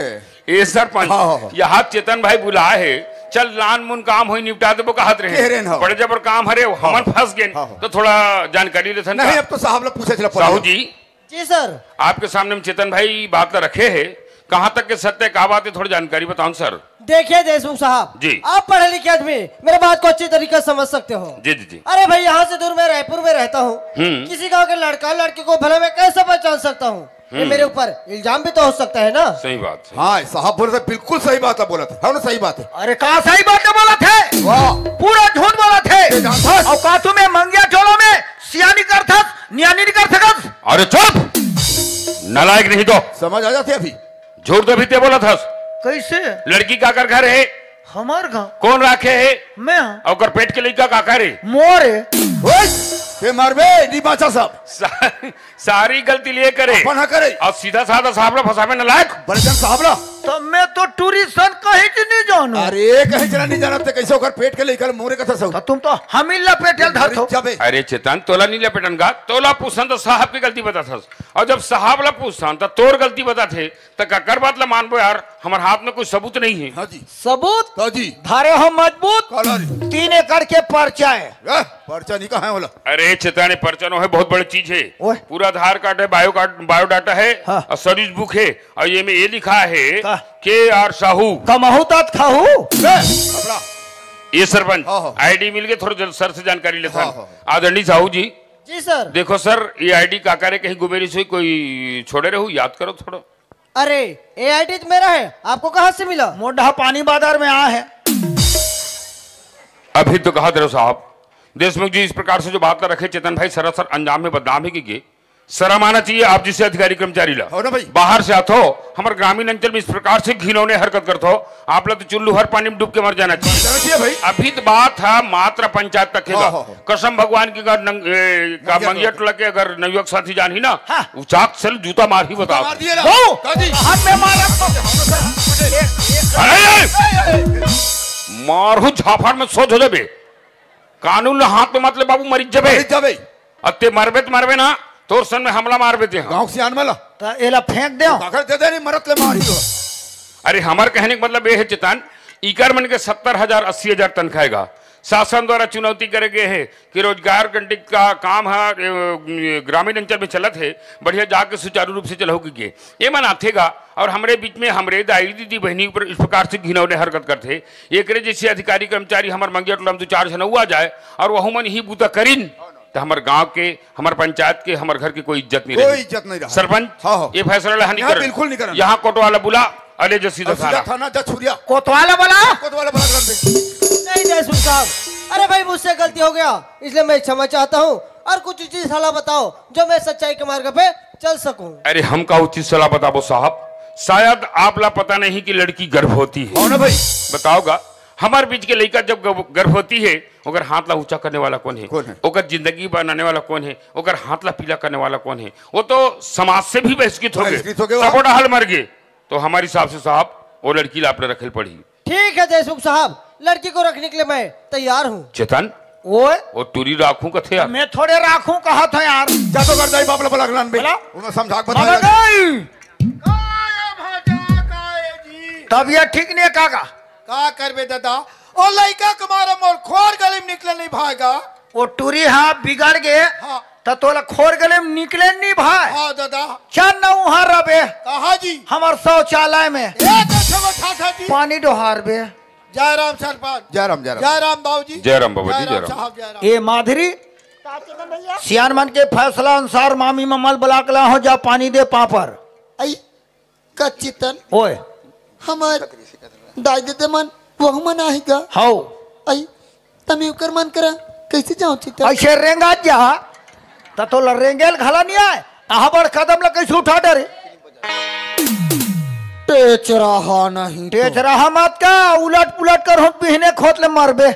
ए सरपंच, हाँ, हाँ, हाँ। यहाँ चेतन भाई बुलाए हे, चल लान मुन काम होई निपटा देबो कहत रहे। कह रहे न हो। बड़े जबर काम हरे, हमन फंस गेन। हाँ, हाँ। तो थोड़ा जानकारी लेथन नहीं, का? अब तो साहब ला पूछे चला साहू पड़ेगा। जी, जी सर। आपके सामने में चेतन भाई बात ला रखे हे, कहाँ तक के सत्य, का बात हे, थोड़ी जानकारी बताओ सर। देखिए देशमुख साहब, जी। आप पढ़े लिखे आदमी, मेरे बात को अच्छी तरीके से समझ सकते हो। जी, जी, जी। अरे भाई, यहाँ से दूर मैं रायपुर में रहता हूँ, हम्म। किसी गांव के लड़का लड़की को भला मैं कैसे पहचान सकता हूँ? ये हम्म। मेरे ऊपर इल्जाम भी तो हो सकता है ना। सही बात, सही। हाँ, साहब बोलत हे, बिल्कुल सही बात हे, बोलत हे। हाँ ना, सही बात हे। अरे, का सही बात हे बोलत हे? वाह। पूरा झूठ बोलत हे। ये जानता है। और का तुम्हें मंगिया टोला में सियानी करथस, नियानी नहीं कर सकस? अरे चुप, नालायक नहीं तो। समझ आ जाते अभी। झूठ तो भी ते बोलत हस। कैसे? लड़की काकर घर हे? हमार घर। कौन राखे हे? मैं। और ओकर पेट के लइका काकर हे? मोर हे। ओए, ते मरबे, नहीं बाचा सब। सा-, सारी गलती ले करे। अपन ह करे। और सीधा साधा साहब ला फंसावे नालायक। बड़े जन साहब ला। तो मैं तो टूरी सन कहीं की नहीं जानू। अरे, कहीं चला नहीं जाना, ते कैसे ओकर पेट के लइका मोरे कथा सब। तो तुम तो हम ही लपेटे धर थो। जबे। अरे चेतन, तोला नहीं लपेटन गा, तोला पूछन तो साहब की गलती बता था। और जब साहब ला पूछन तो तोर गलती बता थे, त काकर बात ला मानबो यार, हमर हाथ में कोई सबूत नहीं है। हाँ जी। सबूत? हाँ जी। धारे हो मजबूत। काला रे। तीन एकड़ के पर्चा है। ए, पर्चा नहीं कहा है बोला। अरे चेताने, पर्चा नो है, बहुत बड़ी चीज है। ओए। पूरा आधार कार्ड है, बायो कार्ड, बायोडाटा है, हाँ। और सर्विस बुक है, और ये में ये लिखा है का? के आर साहू। कमाहू तात खाहू। ए, अपना। ये सरपंच, हाँ, हाँ। आईडी मिल गए, थोड़ा जल्द सर से जानकारी लेता हाँ, हूँ। हाँ, हाँ। आदरणीय साहू जी। जी सर। देखो सर, ये आईडी काकर हे, कहीं गुमेरी से कोई छोड़े रहू, याद करो थोड़ा। अरे, ये आईडी तो मेरा है, आपको कहाँ से मिला? मोंडहा पानी बाजार में आया है। अभी तो कहा दे रहे हो साहब, देशमुख जी इस प्रकार से जो बात कर रखे, चेतन भाई सरासर अंजाम में बदनाम है कि ये शर्म आना चाहिए आप जैसे अधिकारी कर्मचारी ला। हो ना भाई। बाहर से आथो, हमारे ग्रामीण अंचल में इस प्रकार से घिनौने हरकत करथो, आप ला तो चुल्लू हर पानी में डूब के मर जाना चाहिए। जाना चाहिए भाई। अभी तो बात है मात्र पंचायत तक के हाँ, गा। हाँ, हाँ। कसम भगवान की, अगर नंग-, ए, का मंगिया मंगिया टोला। टोला के अगर नवयुवक साथी जान ही ना, हाँ। उचाक से जूता मार ही बता। मार दिए ना। वो! दादी। हाथ में मारा। अरे, अरे! मारू झापड़ में सोच हो जाबे। कानून ला हाथ में मत ले बाबू, मरिच जाबे। मरिच जाबे। अते मरबे त मरबे ना, तोर सन में हमला मारबे ते। हाँ। गाँव के सियान मला। त एला फेंक दे। काकर दे दे नहीं, मरत ले मारी हो। अरे, हमर कहने का मतलब ये है, चेतन, इकर मन के सत्तर हजार, अस्सी हजार तनख्वाह हे गा। शासन द्वारा चुनौती करे गए है कि रोजगार गारंटी का काम है, ए, ग्रामीण अंचल में चलत है, बढ़िया जाके सुचारू रूप से चलाऊ के गे। ये मन आथे गा और हमरे बीच में हमरे दाई, दीदी, बहनी ऊपर इस प्रकार से घिनौने हरकत करथे। एकरे जैसे अधिकारी, कर्मचारी हमर मंगिया टोला में दो चार झन अउ आ जाए और वहू मन ही बूता करिन। त हमर गांव के, हमर पंचायत के, हमर घर के कोई इज्जत नहीं कोई रही। इज्जत नहीं रहा। सरपंच, हाँ, हाँ। ये फैसला ला नहीं यहाँ करन। बिल्कुल नहीं करन। यहाँ कोटवाला बुला, अरे जो सीधा और सीधा थाना। थाना, जा छुरिया। कोतवाल बोला। कोतवाल बोला कर दे। नहीं देशमुख साहब, अरे भाई, मुझसे गलती हो गया, इसलिए मैं क्षमा चाहता हूँ और कुछ उचित सलाह बताओ जो मैं सच्चाई के मार्ग पे चल सकूँ। अरे, हम का उचित सलाह बताबो साहब? शायद आप ला पता नहीं कि लड़की गर्भवती है। कौन है भाई? बताओगा, हमारे बीच के लड़का जब गर्भ-, गर्भवती है, ओकर हाथ ला ऊंचा करने वाला कौन है? कौन है? ओकर जिंदगी बनाने वाला कौन है? ओकर हाथ ला पीला करने वाला कौन है? वो तो समाज से भी बहिष्कृत हो गए, बहिष्कृत हो गए, वाह। सबो डहल मर गए। तो हमारे हिसाब से साहब, वो लड़की ला आप ला रखे ल पड़ी। ठीक है देशमुख साहब, लड़की को रखने के लिए मैं तैयार हूँ। चेतन, ओए? वो टूरी राखूं कथे यार। मैं थोड़े राखूं कहा था यार। जा तो कर दाई बाप ला बलक लान बे। बोला? उन्हें समझा के बाबा बताया। गई। तबियत ठीक नहीं है काका? का करबे दादा, ओ लइका के मारे मोर खोर गली में निकले नहीं भागा। वो टूरी हाँ बिगड़ गए। हाँ। त तोला खोर गली में निकले नहीं भाई। हाँ दादा। चल न उहाँ रबे। कहा जी? हमर शौचालय में। ए, तो छो छा छा जी। पानी डोहार बे। जय राम सरपंच। जय राम, जय राम। जय राम बाबूजी। जय राम बाबूजी, जय राम। साहब, जय राम। ए माधुरी, का चंदन भैया? सियान मन के फैसला अनुसार मामी ममल बुला के ला हो, जा पानी दे पापर। आई, का चितन? ओए। हमर दाई दे मन, वहू मन आही गा। हाउ। आई, तमे ओकर मन करा, कैसे जाओ चितन? ऐसे रेंगा जा, त तोला रेंगेल घला नहीं आए। आहा बड़ कदम ला कैसे उठा डरे? टेच रहा नहीं तो। टेच रहा मत का, उलट पुलट कर होत बिहने खोत ले मरबे।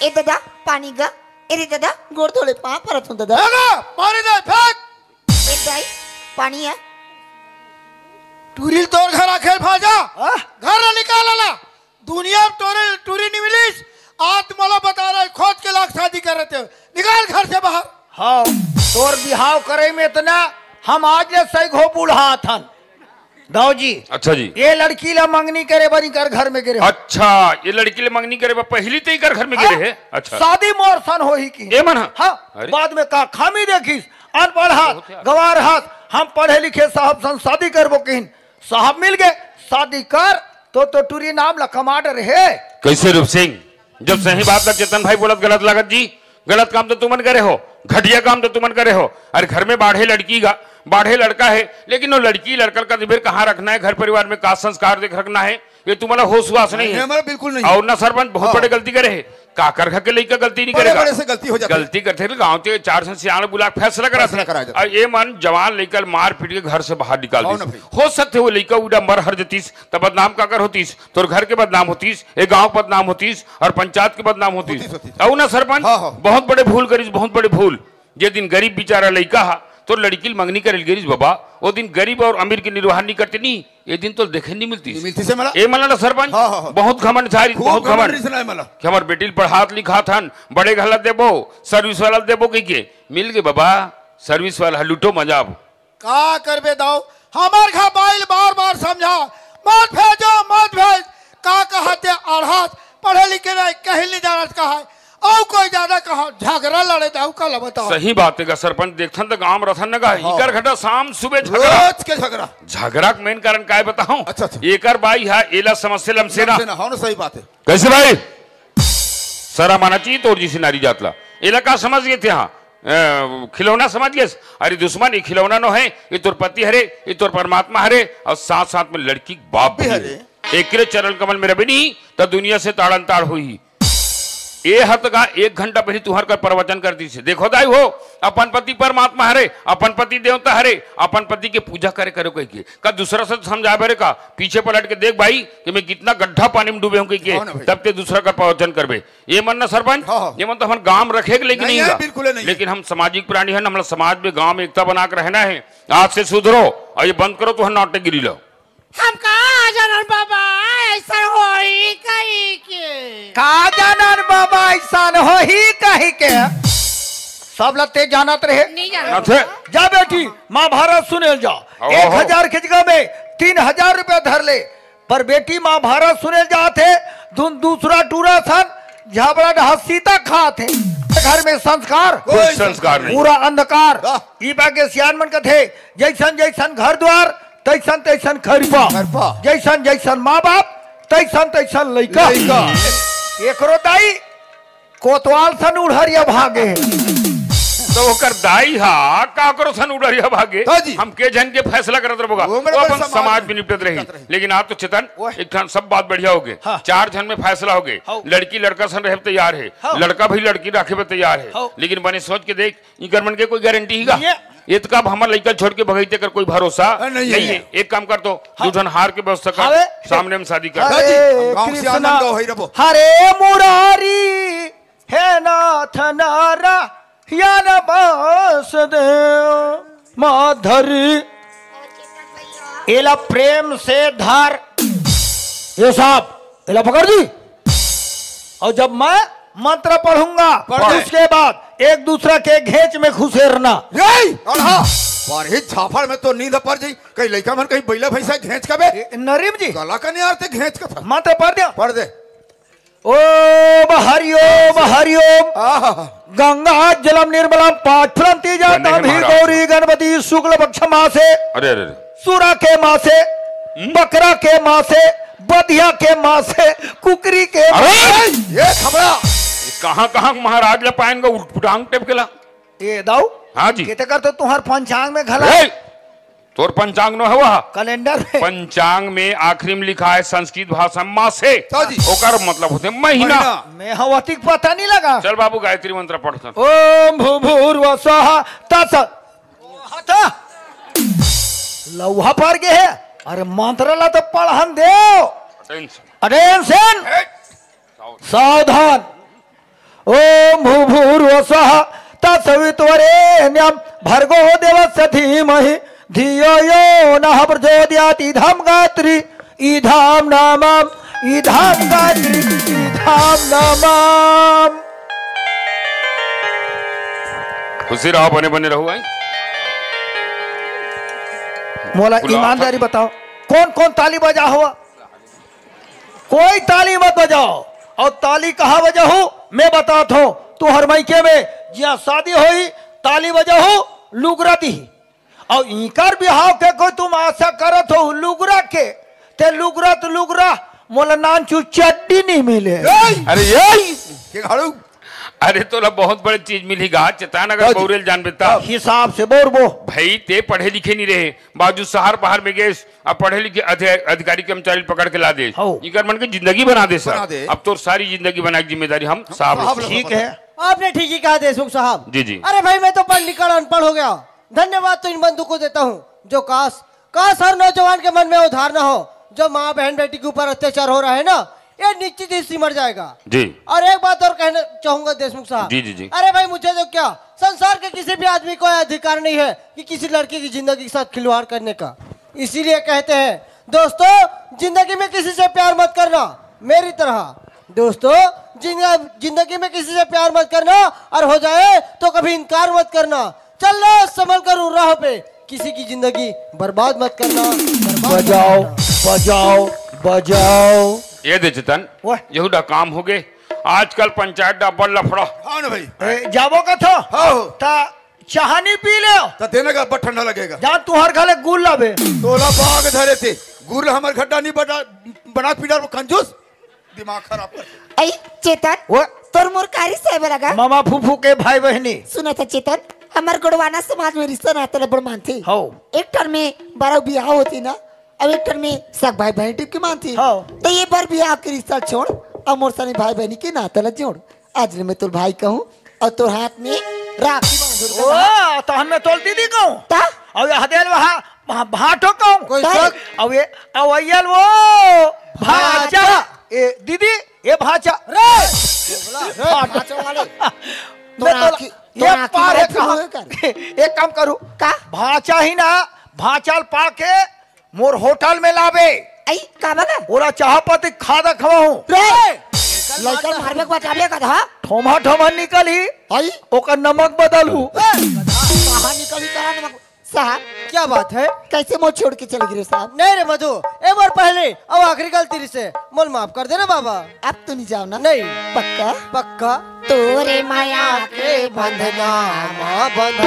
ए दादा, पानी गा। ए रे दादा, गोड़ धोले पाँव परत हूँ दादा। दादा, पानी दे, फेंक। ए दाई, पानी है। टूरी तोर घर आखेल भाजा। हाँ? घर ला निकाल ला। दुनिया में टोरे, टूरी नहीं मिलिस। आज मोला बता रहा है, खोद के लाख शादी कर रहे थे। निकाल घर से बाहर। हाँ, तोर बिहाव करे में इतना हम आज ले सही घो बूढ़ा थन। दाऊ जी। अच्छा जी। ये लड़की ला मंगनी करे बर इकर घर में गिरे। अच्छा, ये लड़की ला मंगनी करे बर पहली ते इकर घर में हाँ, गिरे है। अच्छा। शादी मोर सन होही कि। ए मन हा? हाँ, अरे। बाद में का खामी देखिस, अनपढ़ हाथ, बहुत यार। गवार हाथ, हम पढ़े लिखे साहब सन शादी करबो किन। साहब मिल गए, शादी कर, तो, तो टूरी नाम ला कमा डरे हे। कैसे रूप सिंह? जब सही बात ला चेतन भाई बोलत गलत लागत जी, गलत काम तो तुमन करे हो, घटिया काम तो तुमन करे हो। अरे घर में बाढ़े लड़की गा, बाढ़े लड़का है, लेकिन वो लड़की लड़का का दिबेर कहाँ रखना है, घर परिवार में का संस्कार देख रखना है, ये तुम्हारा होश हुआस नहीं नहीं, है। हमारा बिल्कुल नहीं। और ना सरपंच बहुत हाँ। बड़े गलती करे है, काकर घर के लइका गलती नहीं बड़े करेगा। बड़े से गलती हो जाती है। गलती करते रहे, गाँव के चार सौ सियान बुला के फैसला करा फैसला कराया जाता है। और ये मन जवान लइका मार पीट के घर से बाहर निकाल हाँ दीस। ना भाई। हो सकते वो लइका उड़ा मर हर जतीस, तब बदनाम काकर होतीस, तोर घर के बदनाम होतीस, ये गांव के बदनाम होतीस और पंचायत के बदनाम होतीस। होतीस, होतीस। अउ ना सरपंच, हाँ, हाँ। बहुत बड़े भूल करिस, बहुत बड़े भूल। जे दिन गरीब बेचारा लइका हा, तो लड़की ल मंगनी करे ल गिरिस बाबा, वो दिन गरीब और अमीर के निर्वाह नहीं करते नहीं, ये दिन तो देखे नहीं मिलतीस। नहीं मिलतीस हे मला। ए मला ना सरपंच, हाँ, हाँ, हाँ। बहुत घमंड छारी, खूब बहुत घमंड घमंड। रिसना हे मला। कि हमर बेटी ल पढ़ात लिखात हन, बड़े घर ला देबो, सर्विस वाला ल देबो कह के, मिल गए बाबा, सर्विस वाला लूटो मजा अब। का करबे दाऊ, हमर घर बाइल बार बार समझा, मत भेजो, मत भेज। का कहते अढ़ात, पढ़े लिखे नहीं, कहीं नहीं जाना कहा, और कोई ज्यादा कहा, झगड़ा लड़े दाऊ का ला बताओ। सही बात है का सरपंच, देखथन त गांव रथन न गा, हाँ। इकर घटा शाम सुबह झगड़ा। रोज के झगड़ा। झगड़ा के मेन कारण काय बताऊं? अच्छा, अच्छा। एकर बाई हा एला समस्या लमसेना। लमसेना, हाँ ना, सही बात है। कैसे भाई? शरम आना चाहिए तोर जैसी नारी जात ला। एला का समझ गए थे? हाँ, अ, खिलौना समझ गए? अरे दुश्मन, ये खिलौना नो है, ये तोर पति हरे, ये तोर परमात्मा हरे, और साथ साथ में लड़की के बाप भी भी हरे। हरे। एकरे चरण कमल में रबे नहीं, त दुनिया से ताड़न ताड़ होई। ए हत का एक घंटा पहले तुहर कर प्रवचन कर दी से। देखो दाई हो, अपन पति परमात्मा हरे, अपन पति देवता हरे, अपन पति के पूजा करे करो कह के। का दूसरा से समझा बरे का? पीछे पलट के देख भाई कि मैं कितना गड्ढा पानी में डूबे हूँ कह के, हाँ ना भाई। तब ते दूसरा का प्रवचन करबे। ये मन ना सरपंच, हाँ, हाँ। ये मन तो हमन गांव रखे के लेके नहीं, नहीं है, गा। बिल्कुल नहीं। लेकिन हम सामाजिक प्राणी हैं, हमला समाज में गांव में एकता बना के रहना है। आज से सुधरो और ये बंद करो तुहर नाटकगिरी लो। हम का जानन बाबा, ऐसा होई कही के। का जानन बाबा, ऐसा होई कही के। सब ला ते जानत रहे। नहीं जानत। ना थे। जा बेटी, महाभारत सुने ल जा। ओहो। एक हजार के जगह में तीन हजार रुपया धर ले। पर बेटी महाभारत सुने ल जात हे, दुन दूसरा टूरा सन झाबड़ा डहा सीता खात हे। घर में संस्कार, कोई संस्कार नहीं। पूरा अंधकार। वाह। ई बा के सियान मन कथे, जैसन जैसन घर द्वार, तैसन तैसन खरपा। खरपा। जैसन जैसन माँ बाप, तैसन तैसन लइका। लइका। एकरो दाई कोतवाल सन उड़हरिया भागे। तो ओकर दाई हा काकरो सन उड़हरिया भागे। हाँ जी। हम के झन के फैसला करत रहबो गा। वो मेरे वो अपन समाज में निपटत रही। निपटत रही। लेकिन आज तो चेतन, एक ठन सब बात बढ़िया हो गे। हाँ। चार झन में फैसला हो गे। हाँ। लड़की लड़का सन रहे तैयार हे। हाँ। लड़का भी लड़की राखे बर तैयार हे। हाँ। लेकिन बने सोच के देख, इकर मन के कोई गारंटी ही गा? नहीं है। इतका अब हमर लइका छोड़ के भगई तेकर कोई भरोसा अ, नहीं नहीं है। है। एक काम कर तो, हाँ। दू झन हार के व्यवस्था कर, अरे, सामने में शादी कर। हाँ जी, अरे हम गाँव से कृष्णा, आनंद गाँव है रबो। हरे मुरारी, हे नाथ नारायण वासुदेव, माधुरी। एला प्रेम से धर। ये साहब, एला पकड़ दी। और जब मैं मंत्र पढ़ूंगा, पढ़ दे। उसके बाद एक दूसरा के घेंच में घुसेरना। यही, और हाँ, पर ही झापड़ में तो नींद पर जाई। कहीं लइका मन कहीं बैला भैंसा घेंच कबे। ए, नरीम जी। गला का नहीं आरते घेंच का था। मंत्र पढ़ दिया। पढ़ दे। ओम हरि ओम, हरि ओम। आहा। गंगा जलम निर्मलम पाठ्यंती जाता बने हैं भी महाराज। गौरी गणपति शुक्ल पक्ष मासे। अरे, अरे, अरे। सुरा के मासे, हम्म? बकरा के मासे, बधिया के मासे, कुकरी के अरे! मासे। ये खबरा। ये कहाँ, कहाँ महाराज ला पाएन गा उटपुटांग टेप के ला? ए दाऊ, हाँ जी। केते कर तो तुहार पंचांग में घला। ए! तोर पंचांग न हवा। कैलेंडर में। पंचांग में आखिरी में लिखा है संस्कृत भाषा में मासे। हाँ जी। ओकर मतलब होते महीना। महीना। मैं हवतिक पता नहीं लगा। चल बाबू गायत्री मंत्र पढ़ सन। ओम भूभूर्व स्वः तत्स हटा। लौहा पर गे हे। अरे मंत्र ला तो पढ़न देव। Attention। Attention। सावधान। ओम भूभूर्व स्वः तत्सवितुर्वरेण्यं भर्गो देवस्य धीमहि धियो यो नः प्रचोदयात्। इदं गायत्री इदं नामम इदं गायत्री इदं नामम। खुशी रहो, बने बने रहो भाई। मोला गुलाब ईमानदारी था। बताओ, कौन कौन ताली बजा हुआ? कोई ताली मत बजाओ। और ताली कहाँ बजाहू? मैं बतात हूँ, तुहर मइके में जिया शादी होई, ताली बजाहू, लुगरा दिही। और इकर बिहाव के कोई तुम आशा करत हो लुगरा के, ते लुगरा तो लुगरा, मोला नानचू चड्डी नहीं मिले। अरे यही के घड़ू। अरे तोला बहुत बड़े चीज मिली गा, चेतन अगर हाँ जी। बौरेल जानबे त। हिसाब से बौरबो। भाई ते पढ़े लिखे नहीं रहे, बाजू शहर बाहर में गेस, अब पढ़े लिखे अधि-, अधिकारी कर्मचारी पकड़ के ला दे। हौ। इकर मन के जिंदगी बना दे सर। बना दे। अब तोर सारी जिंदगी बनाए की जिम्मेदारी हम साहब साहब लोग। ठीक है। आपने ठीक ही कहा देशमुख साहब। जी, जी। अरे भाई, मैं तो पढ़ लिख कर अनपढ़ हो गया। धन्यवाद तो इन बंधु को देता हूँ, जो काश, काश हर नौजवान के मन में उधार ना हो, जो माँ, बहन, बेटी के ऊपर अत्याचार हो रहा है ना, ये निश्चित ही सिमट जाएगा। जी। और एक बात और कहना चाहूंगा देशमुख साहब। जी, जी, जी। अरे भाई, मुझे तो क्या, संसार के किसी भी आदमी को यह अधिकार नहीं है कि किसी लड़की की जिंदगी के साथ खिलवाड़ करने का। इसीलिए कहते हैं दोस्तों, जिंदगी में किसी से प्यार मत करना, मेरी तरह। दोस्तों, जिंदगी में किसी से प्यार मत करना, और हो जाए तो कभी इनकार मत करना। चल लो, संभल कर उन राह पे, किसी की जिंदगी बर्बाद मत करना, बर्बाद मत बजाओ, करना। बजाओ, बजाओ। ये दे चेतन, वाह। यहू डा काम हो गए। आजकल पंचायत डा बड़ लफड़ा। हाँ ना भाई। ए, जाबो का था? हाँ हो। ता चाहनी पी ले। त देने का बड़ ठंडा लगेगा। जा तू हर घले गुड़ लाबे। तोला बाग धरे थे। गुड़ हमर घड्डा नहीं बना, बना पीडा कंजूस। दिमाग खराब कर। ऐ चेतन, वो? तोर मोर का रिश्ता है लगा? मामा फूफू के भाई बहनी। सुना था चेतन, हमर गोड़वाना समाज में रिश्ता नाता ल बड़ मानथे। हौ। एक ठन में बारह बिहाव होती ना, अब एक ठन में सग भाई बहन टिप के मानथे। हौ। तो ये बार बिहाव के रिश्ता छोड़, अब मोर सनी भाई बहनी के नाता ल जोड़। आज ले मैं तोर भाई कहूँ और तोर हाथ में राखी बांधूं ओ, का। तो हम मैं तोर दीदी कहूँ। ता? और ये हदेल वहाँ, वहाँ भाटो कहूँ। कोई ता? शक? और ये, और ये वो भाचा। भाचा। ए, दीदी, ये भाचा। रे! रे, भाचा वाले। मैं तोर तो आँखी, ये तोर आँखी पार मारे है फिर कहाँ? हुए कर। एक काम करूँ। का? भाचा ही ना, भाचा ल पाके मोर होटल में लाबे। आई, का बगा? ओला चाह पत्ती खादा खवाहूँ। रे! लइका मारबे के बचाबे का था? ठोमा ठोमा निकलही। आई? ओकर नमक बदलहूँ। कहाँ निकलही, कहाँ नमक? साहब, क्या बात है? कैसे मोर छोड़ के चले गए साहब? नहीं रे मधु, एक बार पहले और आखिरी गलती से मोल माफ कर देना बाबा। अब तो नहीं जाओ ना? नहीं। पक्का? पक्का। तोरे माया के बंधना मा बंधा।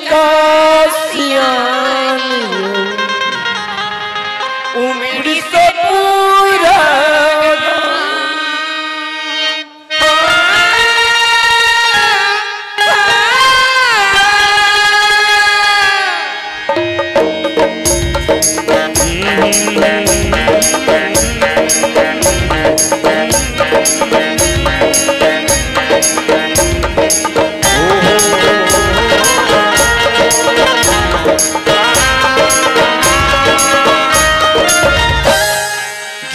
का सियान, उमिर से पूरा।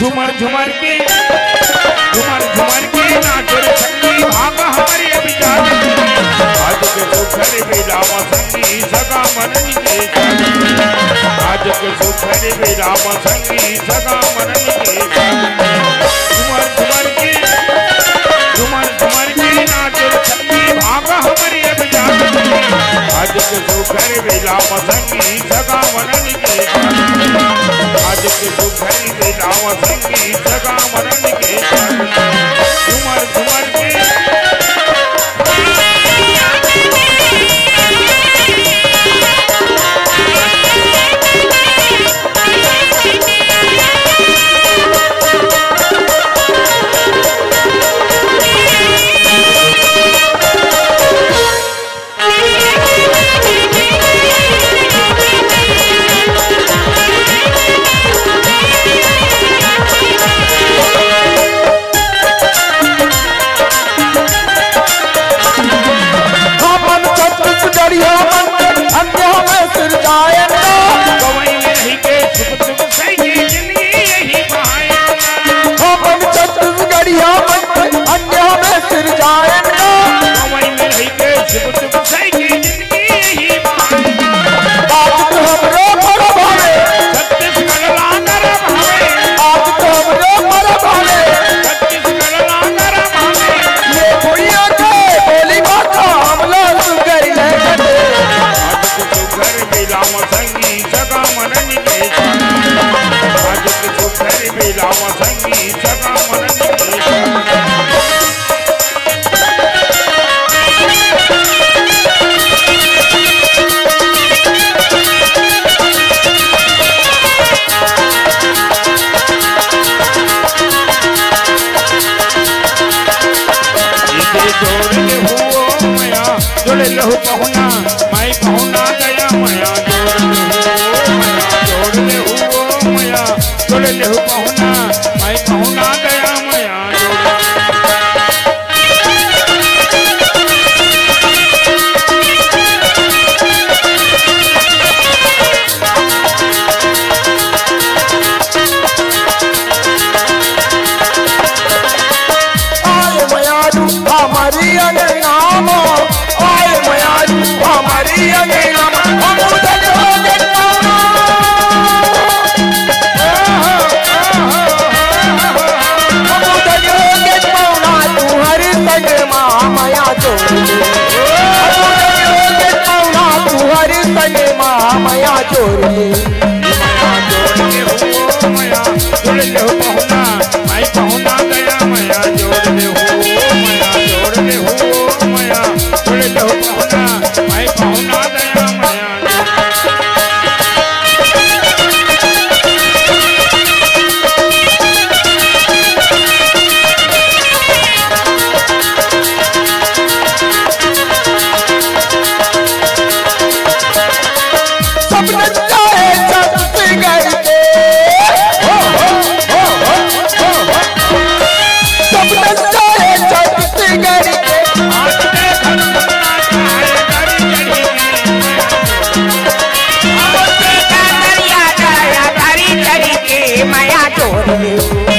झुमर झुमर के, झुमर झुमर के नाचे रे संगी, भाग हमरे अब जाग। आज के सुघर बेला म संगी सगा मनन के जाग। आज के सुघर बेला म संगी सगा मनन के जाग। झुमर झुमर के, झुमर झुमर के नाचे रे संगी, भाग हमरे अब जाग। आज के सुघर बेला म संगी सगा मनन के जाग। आज के सुघर बेला म संगी सगा मनन के जाग। झुमर झुमर के। हमन छत्तीसगढ़िया मन अन्य में सिरजाए ना। गवई में रही के सुख सुख सही जिंदगी यही बहाए ना। हमन छत्तीसगढ़िया मन अन्य में सिरजाए ना। गवई में रही के सुख सुख सही जिंदगी यही बहाए ना। आज तो हमरो परब हवे। छत्तीसगढ़ ला करब हवे। आज तो हमरो परब हवे। छत्तीसगढ़ ला करब हवे। ये भुइया के बोली भाखा हमला सुगरी लगथे। आज तो सुघर बेला म संगी सगा मनन के जाग। आज तो सुघर बेला म संगी सगा मनन के जाग। इसे जोड़ ले हुओ मया, जोड़ ले हो पहुना, मैं पहुना गया मया, जोड़ ले हुओ मया, जोड़ ले हुओ मया, जोड़ ले हो पहुना, मैं पहुना गया मया, जोड़ ले। आए मयारू हमारी अंगना म, आए मयारू हमारी अंगना म, हम उधर हो गए पाहुना। हम उधर हो गए पाहुना, तुम्हारे संग मा मया जोड़ ले। हम उधर हो गए पाहुना, तुम्हारे संग मा मया जोड़ ले। मया जोड़ ले हो, मया जोड़ ले हो पहुना, मैं पहुना गया, मया जोड़ ले हो, मया जोड़ ले हो, मया जोड़ ले हो पहुना, मैं पहुना गया, मया जोड़ ले। सपना चाहे छत्तीसगढ़ के। सपना चाहे छत्तीसगढ़ के। मया जोड़ ले।